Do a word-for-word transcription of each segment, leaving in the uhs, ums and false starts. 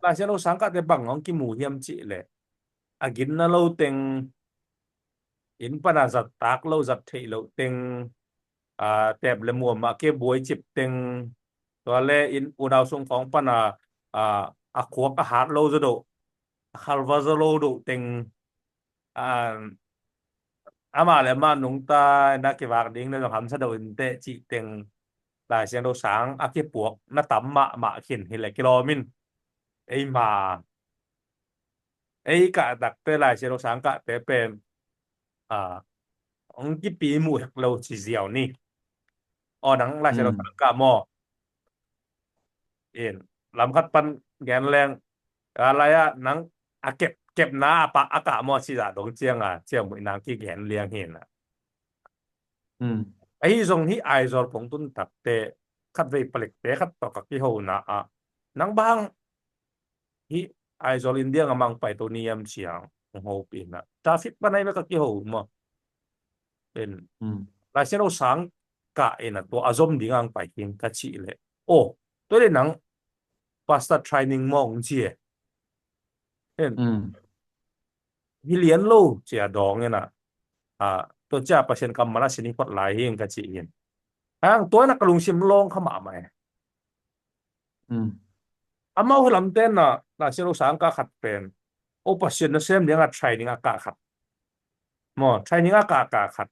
Lai Siangtho sangkahte bang hong kimu hiam cih leh, a ginna lo teng, inn pana zat tak lo, zat theih loh teng, aa, teep le muam ah kia buai cip teng, tua le inn unau sung khawng pana, aa, a khuak a hat lo zaw doh, a khalva zaw lo doh teng, aa, amah le amah nungta in a kivak ding le zong hamsa doh in teh cih teng Lai Siangtho sang a kipuak na tam mahmah khin hi le kilawm in. Eima, ei kah takte Lai Siangtho sang kahte pen, aa, hong kipi muh hek lo ci ziau ni. Aw, nang Lai Siangtho sang kah maw? In, lam khat pan gen leng, a lai ah nang a kep, kepna a pah a kah maw ci zah dong ciang a, ciang muih nang kigen liang hi na. Ahi zong hih Aizawl kong tun takte khatvei palikte khat tawh ka kihona ah, nang bang hih Aizawl India a mang pai to ni hiam ciang hong hopih na. Traffic pan ai me ka kiho maw. In, Lai Siangtho sang kah in a tua a zom ding ang pai khin ka cih leh, oh, tua le nang pastor training maw hong ci e. In, hi lian lo cia dawng in a, tua cia Pasian kammal a sin hi phot lai hi ka cih in. Hang tua in a ka lungsim lawng kha mahmah e. Amau hi lamte na, Lai Siangtho sang kah khat pen, o, Pasian nasem ding a training a kah khat maw, training a kah kah khat.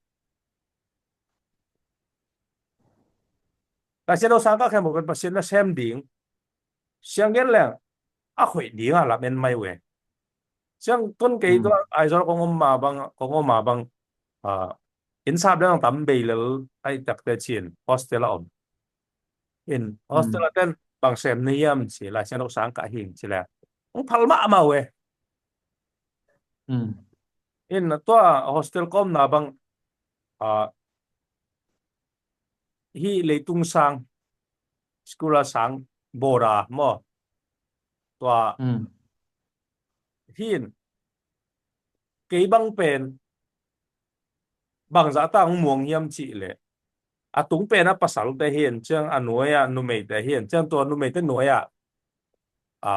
Lai Siangtho sang kah khen maw pen Pasian nasem ding siang gen leng a khoih ding a lam en mai uh e. Siang ton kei tua Aizawl kong om ma bang, kong om ma bang, inn sap dang tam bei lel ai takte cin hostel a om. In hostel a ten bang sem na hiam ci, Lai Siangtho sang kah hing ci le, hong phal mahmah uh e. In tua hostel ka omna bang, hih leitung sang, school a sang, board a maw, tua hin kei bang pen bangzah ta hong muang hiam cih leh, a tung pen a pasalte hin ciang, a nuai a numeite hin ciang, tua numeite nuai a, a,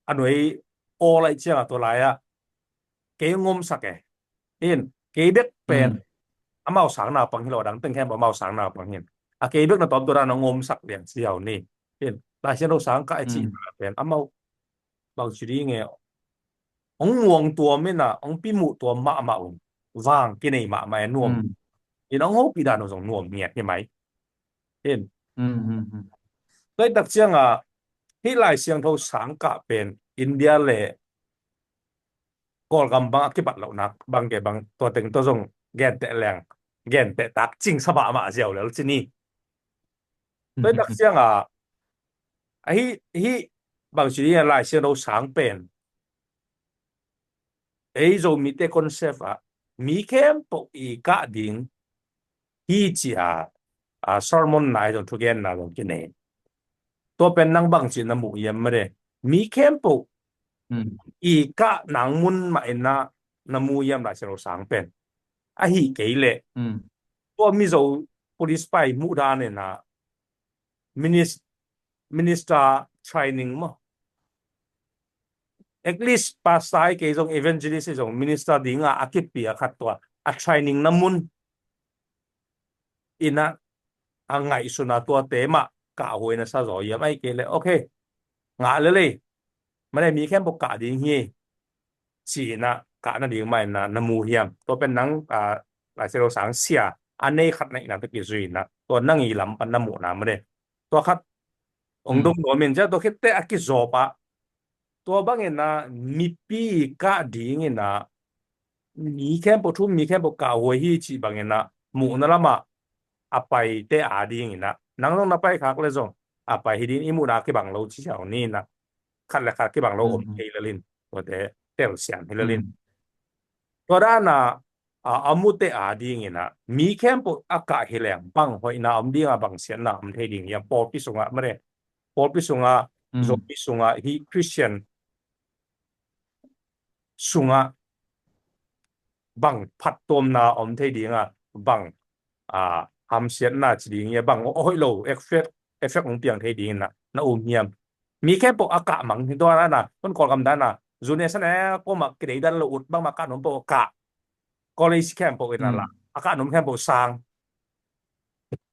a nuai aw lai ciang a tua lai a kei hong omsak e. In kei bek pen amau sang naupang hi lo, a dang teng khempeuh amau sang naupang hin, a kei bek na tawm tua dan hong omsak liang ci ziau ni. In Lai Siangtho sang kah e cih pen amau bang ci ding e, hong muang tuam in a, hong pi muh tuam mahmah un, vang kinei mahmah e, nuam. In hong hopih dan uh zong nuam ngiat hi mai. In tua i tak ciang a, hih Lai Siangtho sang kah pen India le Kawlgam bang a kibat lohna bang ke bang tua teng tua zong genteh leng, genteh tak cing sa mahmah ziau lel ci ni. Tua i tak ciang a, a hih, hih bang ci ding a, Lai Siangtho sang pen ei Zomite concept ah mi khempeuh i kah ding hi ci a, a sermon na i zong thugenna zong kinei. Tua pen nang bang ci na mu hiam made? Mi khempeuh i kah nang mun mah in a na mu hiam Lai Siangtho sang pen? Ahi kei leh tua Mizo police pai muh dan in a minis-, minister training maw, at least pastor hi kei zong, evangelist hi zong, minister ding a a kipia khat tua a training na mun in a, a ngaihsun a tuate mah kahhuai na sa zaw hiam? Ahi kei leh, okay, ngah lel ei, made mi khempeuh kah ding hi ci in a kah nading mah in a na mu hiam? Tua pen nang, a, Lai Siangtho sang sia a nei khat na in a tawh kizui in a, tua nang i lam pan na muhna made? Tua khat hong dong nuam in, cia tua khitteh a kizawp ah, tua bang in a mipi kah ding in a, mi khempeuh thu, mi khempeuh kahhuai hi cih bang in a muhna lam ah a paite a ding in a, nang zong na pai khak le zong a pai hi ding, i muhna kibang lo ci ziau ni in a, khat le khat kibang lo om thei lel in, tuate telsiam hi lel in. Tua dan a, a, a mute a ding in a, mi khempeuh a kah hi leng bang hoihna om ding a, bang siatna om thei ding hiam? Pawlpi sungah made, pawlpi sungah, Zomi sungah, hih Christian sungah bang phattuamna om thei ding a, bang, a, hamsiatna ci ding hiam, bang hoih lo effect, effect hong piang thei ding in a na um hiam? Mi khempeuh a kah mang hi, tua dan a, tun Kawlgam dan a, junior san a, kuamah kideidan lo ut, bangmah kah nuam peuh kah, college khempeuh in a la, a kah nuam khempeuh sang.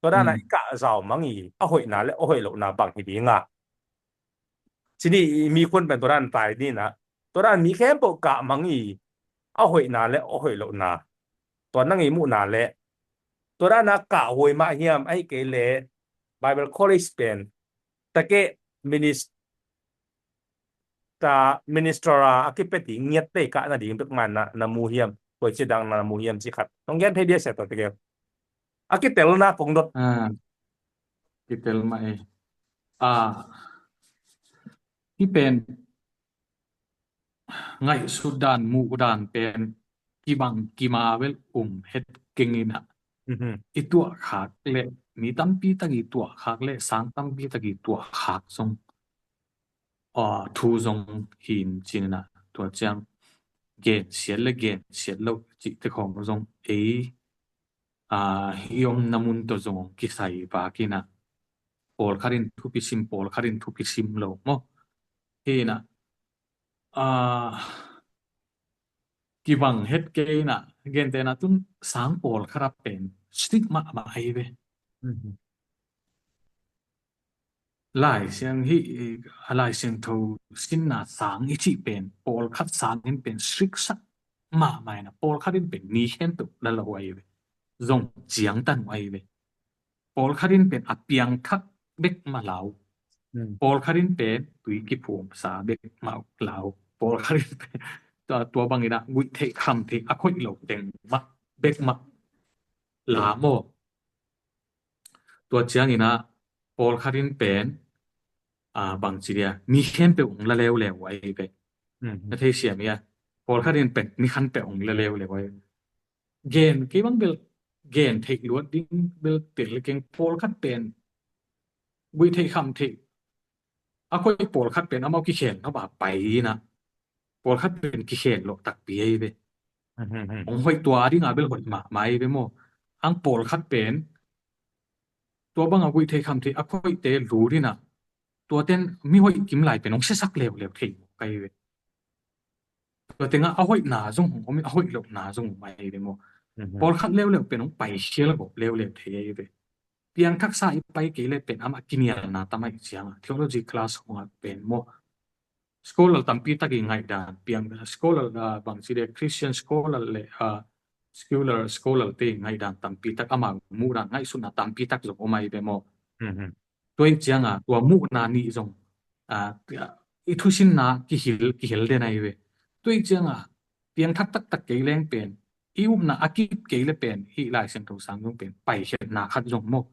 Tua dan a, i kah zau mang i, a hoihna le a hoih lohna bang hi ding a. Cini i mi khun pen tua dan tai ni na, tua dan mi khempeuh kah mang i, a hoihna le a hoih lohna. Tua nang i muhna le, tua dan a kah huai mah hiam, ahi kei le, Bible College pen, takeh minister, minister a, a kipia ding ngiat tei kah nading bek man na, na mu hiam, tua ci dang na mu hiam ci khat. Nong gen thei dia sia tua takeh. A kitelna kong dot. Ah, kitel mah e. Ah, hi pen, ngaihsut dan, muh dan pen, kibang kima bel um het keng in a. I tuah khak le, mi tampi tak i tuah khak le, sang tampi tak i tuah khak zong. Ah, thu zong hin cin in a, tua ciang. Gensiat le gensiat lo, cih te khong zong. Ei, ah, i omna mun tawh zong kisai vak in a. Pawlkhat in thupi sim, pawlkhat in thupi sim lo maw. Hi in a, ah, kibang het kei in a, gentehna tun sang pawlkhat a pen strict mahmah ahi ve. Lai Siang hi, a Lai Siangtho sinna sang i cih pen, pawlkhat sang in pen strict sak mahmah in a, pawlkhat in pen ni khempeuh la lo ahi ve. Zong ciangtan uh ahi ve. Pawlkhat in pen a piangthak bek mah lau. Pawlkhat in pen tui kiphumsa bek mah lau. Pawlkhat in pen tua, tua bang in a guih theih kham theih a khoih lo teng mah bek mah la maw. Tua ciang in a pawlkhat in pen, ah, bang ci dia, mi khempeuh hong la leuleu ahi ve. Na thei siam ia, pawlkhat in pen mi khanpeuh hong la leuleu ahi ve. Gen, kei bang bel gen theih luat ding bel tel keng, pawlkhat pen guih theih kham theih a khoih, pawlkhat pen amau kikhel na ba pai in a, pawlkhat pen kikhel lo takpi ahi ve. Hong hoih tua ding a bel hoih mahmah ahi ve maw. Ang pawlkhat pen tua bang a guih theih kham theih a khoihte lut in a, tua ten mi hoih kim lai pen hong siasak leuleu thei maw kai ve. Tua tengah a hoihna zong hong om in, a hoih lohna zong hong om ahi ve maw. Pawlkhat leuleu pen hong pai khial gawp leuleu thei ahi ve. Piangthaksa i pai kei le pen amah kinialna tam ahi ciang a, theology class khong a pen maw. Scholar tampi tak i ngaihdan, piang, scholar, ah, bang ci dia, Christian scholar le, ah, secular scholar te i ngaihdan tampi tak, amau muhdan ngaihsutna tampi tak zong om ahi ve maw. Tua i ciang a, tua muhna nih zong, ah, i thusinna kihil, kihil den ahi ve. Tua i ciang a, piangthak taktak kei leng pen, i upna a kip kei le pen, hih Lai Siangtho sang zong pen, paikhiatna khat zong maw.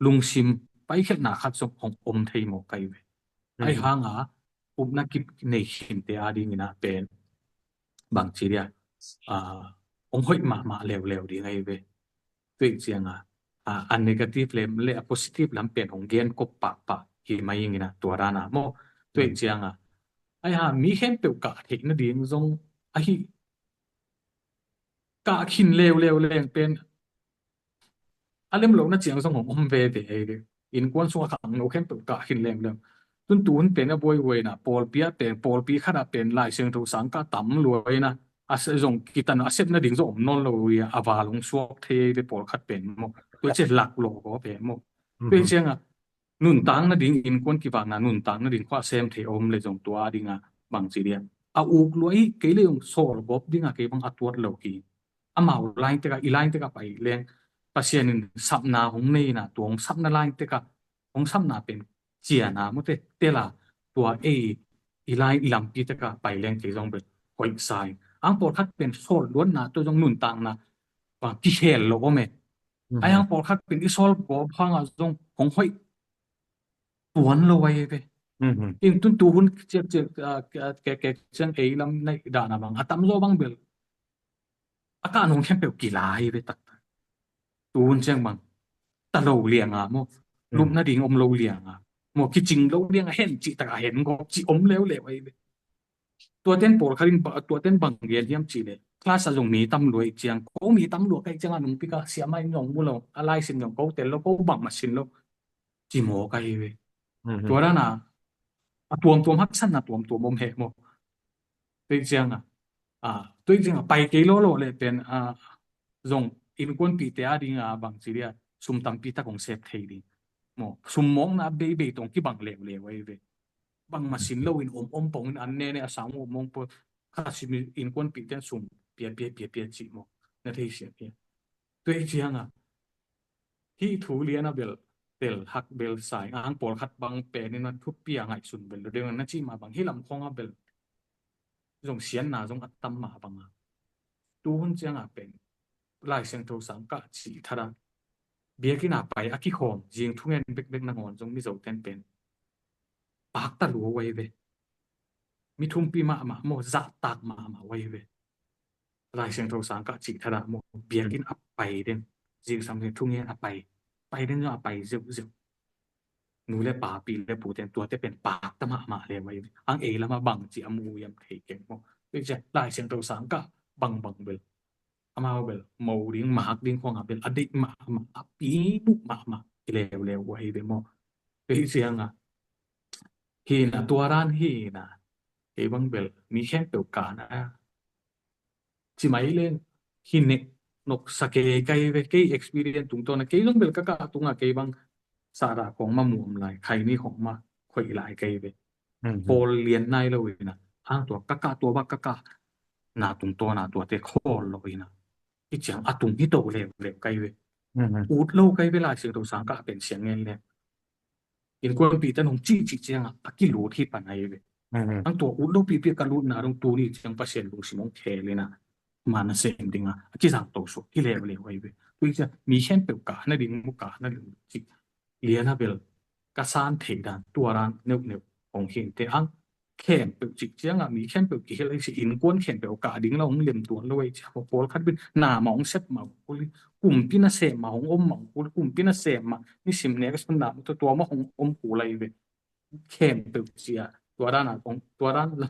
Lungsim paikhiatna khat zong hong om thei maw kai ve. Ahi hang a, upna kip nei khinte a ding in a pen, bang ci dia, ah, hong hoih mahmah leuleu ding ahi ve. Tua i ciang a, a, a negative le, le a positive lam pen hong gen kop pahpah hi mai ing in a tua dan a maw. Tua i ciang a, ahi hang mi khempeuh kah theih nading zong ahi, kah khin leuleu leng pen a lem lohna ciang zong hong om veve ahi ve. Innkuan sung a khangno khempeuh kah khin leuleu. Tun tuhun pen a buaihuai in a, pawlpi ah pen, pawlpi khat ah pen Lai Siangtho sang kah tam lua in a, a se zong kitan a, a sep nading zong om nawn lo hi a, a val hong suak thei ahi ve pawlkhat pen maw. Tua ciang lak lawh gawp ve maw. Tua ciang a, nuntak nading, innkuan kivakna nuntak nading khua sem thei a om le zong tua ding a bang ci dia, a uk lua hi kei le zong sawl gawp ding a kei bang a tuat lo hi. Amau line tek a, i line tek a pai leng, Pasian in sapna hong nei in a, tua hong sapna line tek a, hong sapna pen cian a maw te, tel a, tua ei i line i lampi tek a pai leng kei zong bel hoih sa ing. Ang pawlkhat pen sawl luatna tua zong nuntakna bang kikhel lo om e. Ahi hang pawlkhat pen i sawl gawp hang a zong hong hoih tuan lo ahi ve. In tun tuhun ciak ciak, ah, ke, ke, ke ciang ei lam naih dan a bang a tamzaw bang bel a kah nung khempeuh kila ahi ve taktak. Tuhun ciang bang ta lo liang a maw, lupna ding om lo liang a maw, kicing lo liang a hen cih tak a hen gawp cih om leuleu ahi ve. Tuaten pawlkhat in ba, tuaten bang gen hiam cih leh, class ah zong mi tam lua ih ciang, ko mi tam lua ka ih ciang a nungpi ka siamah in zong mu lo, a laisim zong ko tel lo, ko bangmah sin lo, ci mawk ahi ve. Tua dan a a tuamtuam haksatna tuamtuam om he maw. Tua ciangah, a, tua ciangah pai kei lawlaw le pen, a, zong innkuanpihte a dingah bang ci dia sum tampi tak hong sep thei ding. Maw, sum mawkna beibei tawh kibang leuleu ahi ve. Bangmah sin loin om om pongin an nene a sang om om pong kha sim innkuanpihte in sum pia pia pia pia cih maw. Na thei siam hi. Tua ciangah hih thu lian a bel tel hak bel sai ang pawlkhat bang pen in a thupi a ngaihsun bel lo deuh na cih mah bang hih lam khawng a bel zong sianna zong a tam mah bang a. Tu hun ciangah pen Lai Siangtho sang kah cih thada biakinn a pai a kikhawm zing thungen bekbek nangawn zong Mizo ten pen pakta lua uh ahi ve. Mi thumpi mahmah maw, zahtak mahmah uh ahi ve. Lai Siangtho sang kah cih thada maw, biakinn a pai den, zingsang thungen a pai, pai den zong a pai zeuhzeuh. Nu le pa, pi le pu ten tuate pen pakta mahmah le uh ahi ve. Ang ei lamah bang ci a mu hiam thei keng maw. Tua ciang Lai Siangtho sang kah bangbang bel amau bel mo ding, mak ding khawngah bel a deih mahmah, a pibuh mahmah hi leuleu uh ahi ve maw. Tua ciangah hi na, tua dan hi na, kei bang bel mi khempeuh kana ci mai leng hi nek noksa kei ka hi ve. Kei experience tungtawn a kei zong bel ka kah tungah kei bang sahdah khawng mah muam lai, khaini khawng mah khoih lai ka hi ve. Khawl lian nai lo hi na, ang tua ka kah, tua bang ka kah na tungtawn a tuate khawl lo hi na, hi ciang a tung hi to leuleu ka hi ve. Ut lo ka hi ve, Lai Siangtho sang kah pen siang ngen leng. Innkuanpihte in hong cihcih ciangah a kilut hi pan ahi ve. Ang tua ut lo pihpih ka lutna dong tuni ciang Pasian lungsim hong khel in a, man a sem dingah a kizang to suak hi leuleu ahi ve. Tua ciang mi khempeuh kah na ding maw, kah na ding cih lian a bel ka san theih dan tua dan neuhneuh hong hi inteh ang. Khempeuh cih ciangah mi khempeuh kihilh ahi si, innkuan khempeuh kah ding la hong lem tuan lo ahi ciang maw, pawlkhat bel na mah hong sep mah hong kul hi, kumpi nasem mah hong om mah hong kul hi, kumpi nasem mah nisim nek a sun na mah tua tua mah hong om kul ahi ve. Khempeuh cia tua dan a hong, tua dan la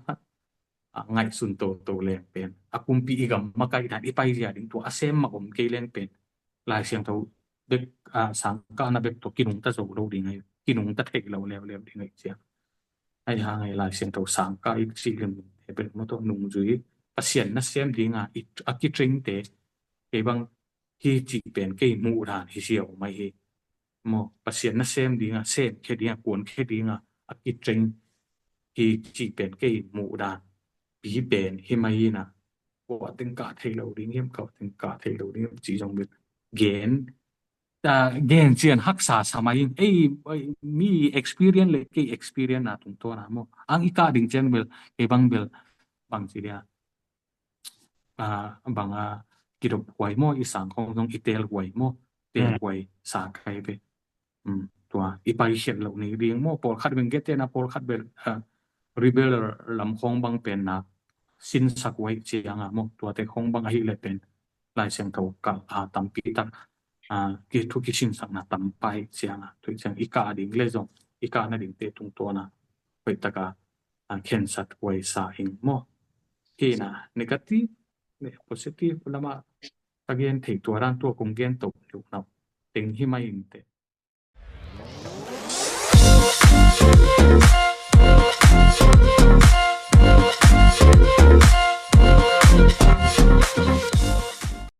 a ngaihsun toto leng pen a kumpi i gam makaih dan i pai zia ding tua a sem mah om kei leng pen Lai Siangtho bek, a, sang kahna bek tawh kinungta zo lo ding ahi, kinungta theih lo leuleu ding ahi ciang. Ahi hang ahi Lai Siangtho sang kah i cih lim he bel maw tawh nungzui Pasian nasem dinga a kitrengte kei bang hi cih pen kei muh dan hi sia om ahi hi. Maw, Pasian nasem dinga, semkhia dinga, kuankhia dinga a kitreng hi cih pen kei muh dan pi pen hi mai hi na. Kua teng kah thei lo ding hiam, kua teng kah thei lo ding hiam ci zong bel gen, a, gen cian haksa sa mai in, ei, ei, mi experience le kei experience na tungtawn a maw, ang i kah ding ciang bel kei bang bel bang ci dia, a, bang a kidop huai maw, i sang khawng zong i tel huai maw, tel huai sa ka hi ve. Tua i paikhiat loh ni ding maw, pawlkhat beng gete na, pawlkhat bel, a, rebel lam khawng bang pen na sinsak huai cianga maw, tuate khawng bang ahih leh pen Lai Siangtho kah a tampi tak, a, ki thu kisinsakna tam pai cianga, tua ciang i kah ding le zong i kah nadingte tungtawna hoihtaka, a, khensat huai sa ing maw. Hi na, negative, ne, positive lama ka gen thei tua dan tua kong gen to liu nau teng hi mai ing te.